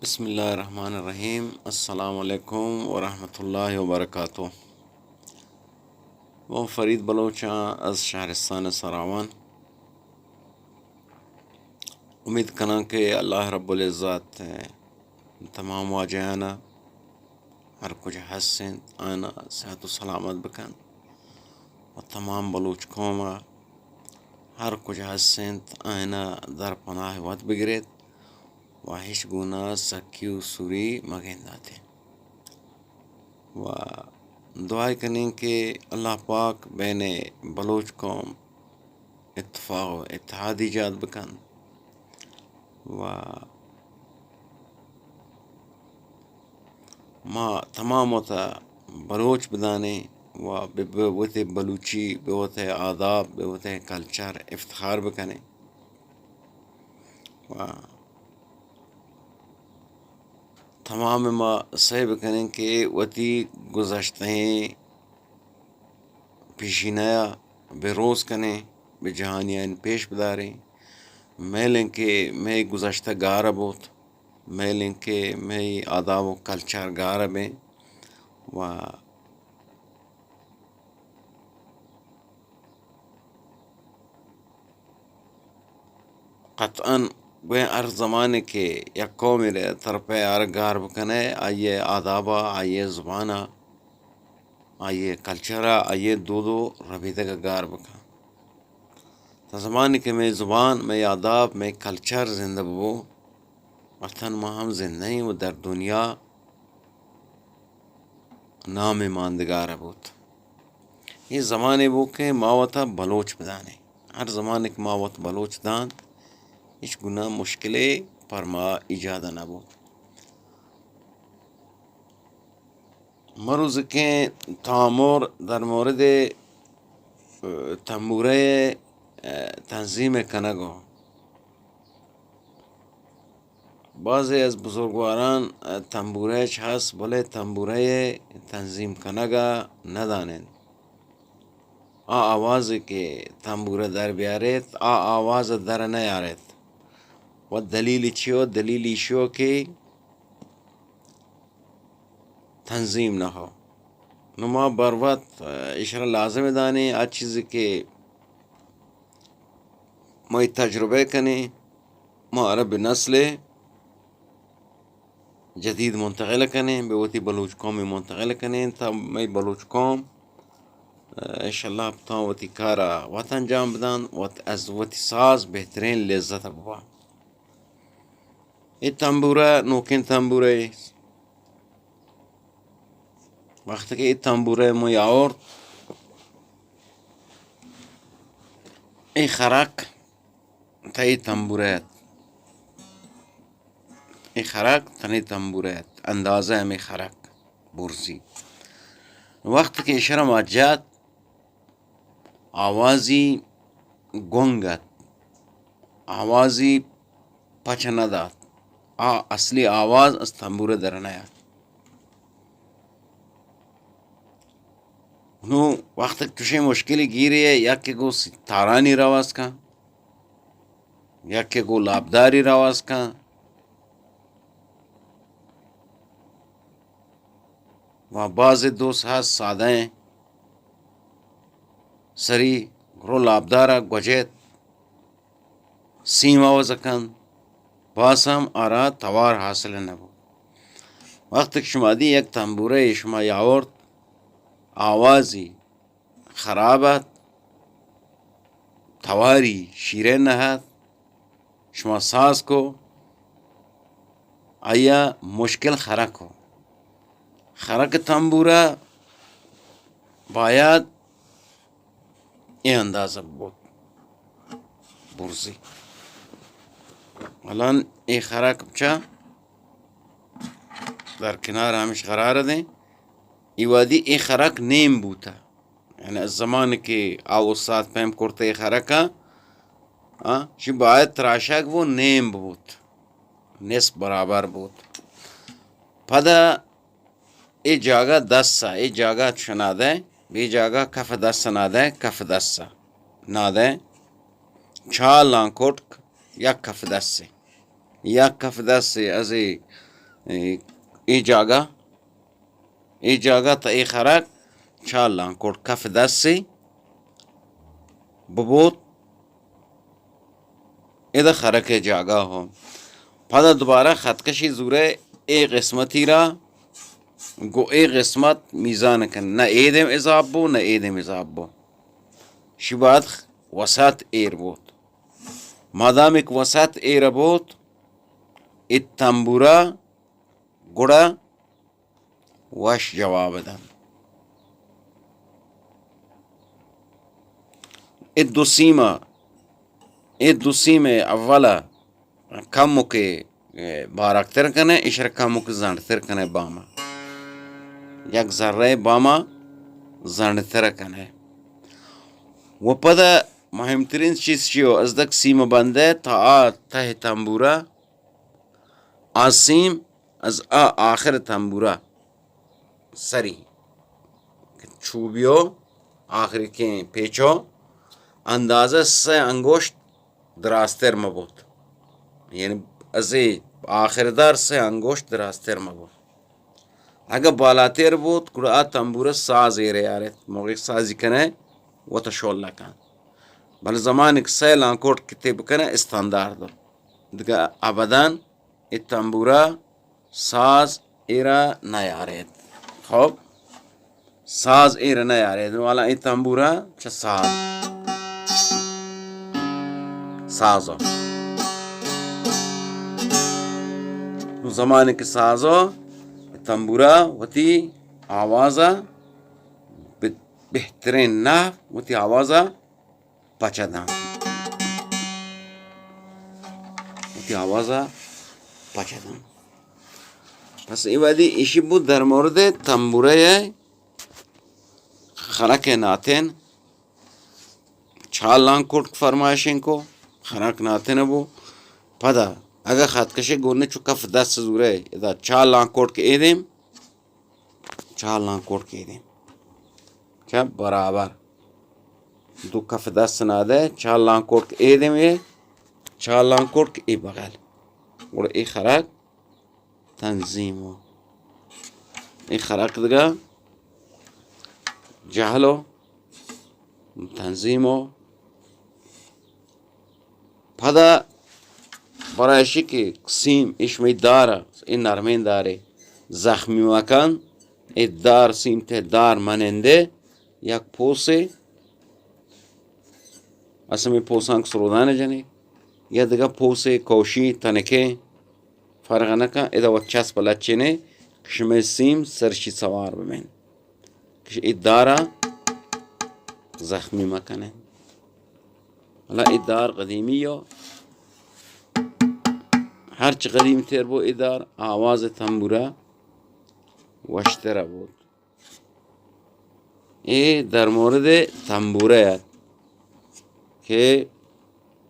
بسم اللہ الرحمن الرحیم۔ السلام علیکم ورحمۃ اللہ وبرکاتہ۔ من فرید بلوچ آں از شہرستان سراوان۔ امید کناں کہ اللہ رب العزت تمام واجہانا ہر کجا ہست انت آیانا صحت و سلامت بکنت و تمام بلوچ قوما ہر کجا ہست انت آیانا در پناہ وت بگریت و ہچ گونا سکی و سوری مگنداتے و دعائے کنیں کہ اللہ پاک بین بلوچ قوم اتفاق و اتحاد ایجاد بکنت و ما تمام وتا بلوچ بدانیں و بہ، بہ وتی بلوچی، بہ وتی آداب، بہ وتی کلچر افتخار بکنیں و تمام ما سعی بکنیں کہ وتی گذشتہیں پیشینہ ء بہ روز کنیں، بہ جہانیان پیش بداریں۔ میلیں کہ مئے گذشتہ گار بوت، میلیں کہ مئے آداب و کلچر گار بیں و قطعاً گوئیں ہر زمانے کہ یک قومے را ترپے آر گار بکنے، آئی ء آدابا، آئی ء زبانا، آئی ء کلچرا، آئی ء دود و ربیدگا گار بکن۔ تا زمانے کہ مئے زبان، مئے آداب، مئے کلچر زندہ ببو، وطن ما ہم زندہ ایں و در دنیا نام ماندگار بوت۔ اے زمانے بو کہ ما وتا بلوچ بدانیں۔ ہر زمانے کہ ما وت بلوچ دانت، ہچ گناہ مشکلے پر ما ایجاد نہ بوت۔ مروزکیں تامر در مورد، اه، تنبورہ، اه، تنظیم کنگ و بازے از بزرگواران، اه، تنبورہ چ ہست، بلے تنبورہ تنظیم کنگ ء نہ دان انت۔ آ آوازے کہ تنبورہ در بیاریت، آ آواز در نیاریت۔ و دلیل چیو؟ دلیل ایشیو کہ تنظیم نہ ہو۔ نو ما بروت، اه، ایشرا لازم دانیں، آ چیزے کہ ما تجربہ کنیں، ما عرب نسل جدید منتقل کنیں، بہ وتی بلوچ قوم منتقل کنیں، تا مئے بلوچ قوم، اه، انشاءاللہ تاں وتی کارا وت انجام بدان، وت از وتی ساز بہترین لذت ببا۔ اے تنبورہ، نوکیں تنبورہ، وقت کہ اے تنبورہ مئے آورت، اے خرک تا اے تنبورہ ات۔ اے خرک تنی تنبورہ ات، اندازہ ہمے خرک برزی۔ وقت کہ ایشرا ما جت، آوازی گنگ ات، آوازی پچ نہ دات، آ اصلی آواز از تنبورہ در نیات۔ نو وقت چوشیں مشکلی گیرے، یکے گو تارانی رواز کن، یکے گو لابداری رواز کن، و باز دوست ہست سادہ ایں، سری رو لابدارا گوجیت، سیم آوز کنت، باز ہم آرا توار حاصل نہ بو۔ وقت کہ شما دی یک تنبورہ شما یاورت، آوازی خراب ات، تواری شیرین نہ ات، شما ساز کو، آیا مشکل خرک ہو۔ خرک تنبورہ باید اے اندازہ بوت برزی۔ الان اے خرک چا در کنار ہمش قرار دیں۔ ای وادی اے خرک نیم بوتا۔ یعنی زمان کہ آ استاد پیم کرتے خرکا، آ، چی باید تراشگ بو نیم بوت، نصف برابر بوت۔ پدا اے جاگہ دسا، اے جاگہ چنا دے، بے جاگہ کف دس نہ دے، کف دسا نہ دے۔ چار لانکوٹ یک کف دسے۔ یک کف دسے ازے اے، اے جاگہ، اے جاگہ تا اے خرک چار لانکوٹ کف دستی ببوت، ادا خرک جاگہ ہو۔ پدا دوبارہ خط کشی زورے اے قسمتی را گو اے قسمت میزان کن، نہ اے دیم اضاف بو، نہ اے دیم اضاف بو۔ شی باید وسط ایر بوت۔ مادام ایک وسط ایر بوت، اے تنبورہ گڑا وش جواب دنت۔ اے دو سیما، اے دو سیم اولا کمکے، اے، بارکتر کنے، ایشرا کمکے زنڈتر کنے باما۔ یک ذرہ باما زنڈتر کنے۔ و پدا مہمترین چیز چیو، از دک سیم بندے تا آ تہ تنبورہ، آ سیم از آ آخر تنبورہ سری چوبیو آخری کیں پیچو اندازہ سہ انگوشت دراستر مبوت، یعنی از اے آخر دار سہ انگوشت دراستر مبوت۔ اگہ بالاتر بوت، گڑا آ تنبورہ ساز ایرے آرت، موقع سازی کنے وت شول کن۔ بلے زمانک سہ لانکوٹ کتے بکنے استاندار دو۔ دگہ ابداً اے تنبورہ ساز ایرا نیاریت۔ خب، ساز ایرا نیاریت۔ نو والا اے تنبورہ چہ ساز، سازو۔ نو زمانک سازو تنبورہ وتی آوازا بہ-، بہترین نحو وتی آوازا پچ داں۔ وتی آوازا پچ داں۔ پس اے وہدی ایشی بو در مورد تنبورہ ء خرک ناتین چار لانکوٹ فرمائشیں کو، خرک ناتین بو۔ پدا اگہ خط کشے گونے چو کف دست زورے، ادا چار لانکوٹ کہ اے دیم، چار لانکوٹ کہ اے دیم۔ چہ برابر دو کف دست نادے، چار لانکوٹ کہ اے دیم اے، چار لانکوٹ کہ اے بغل۔ گڑا اے خرک تنظیم و اے خرک دگہ جہل و تنظیم و پدا برای اشی کہ سیم اش مئی دار ء، اے نرمیں دارے زخمی مکن، اے دار سیم تے دار منندے یک پوسے، اسمی پوسانک سرودان جنے، یا دگہ پوسے کوشی تنکے فرق نہ کن، ادا وت چسپ لچینے کہ شمے سیم سرشی سوار ببین۔ کہ اے دارا زخمی مکنیں۔ حالا اے دار قدیمی یا ہرچ قدیم تر بو، اے دار آواز تنبورہ وشتر بوت۔ اے در مورد تنبورہ ات کہ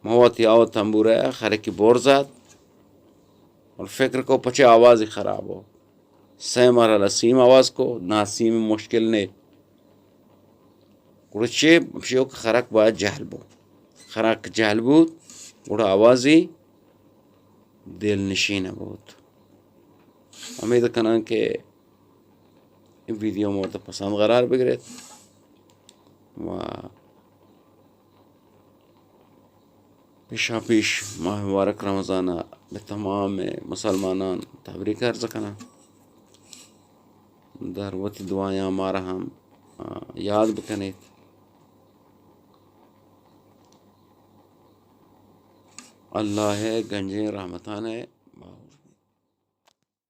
ما وتی آو تنبورہ خرکی برزات اور فکر کو پچے آوازی خراب ہو۔ سئے مرحلہ سیم آواز کو، نا سیم مشکل نے۔ گڑا چے؟ گوشی کہ خرک باید جہل بو۔ خرک جہل بوت، گڑا آوازی دل نشین بوت۔ امید کناں کہ اے ویڈیو مورد پسند قرار بگریت و پیشا پیش ماہ مبارک رمضان ء بہ تمام مسلمانان تبریک عرض کناں۔ در وتی دعایاں مارا ہم، آ، یاد بکنیت۔ اللہ ء گنجیں رحمتان ء باہوٹ۔